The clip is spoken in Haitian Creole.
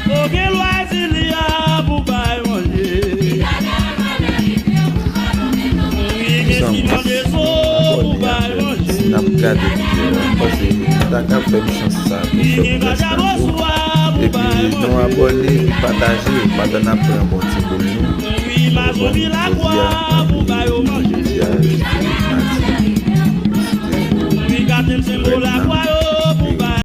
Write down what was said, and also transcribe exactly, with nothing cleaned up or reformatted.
Ou gen lwazi li a pou bay manje. Ou gen siman de zo pou bay manje. Si n ap gade videyo a, m panse nou ta ka fè m chans sa pou fè m gras nan yo. Epi nou abòne, pataje, pandan n ap pran bon ti boul nou. Ou konprann? Jodi a, jodi a, jodi madi. Mwen te pou rèd nan.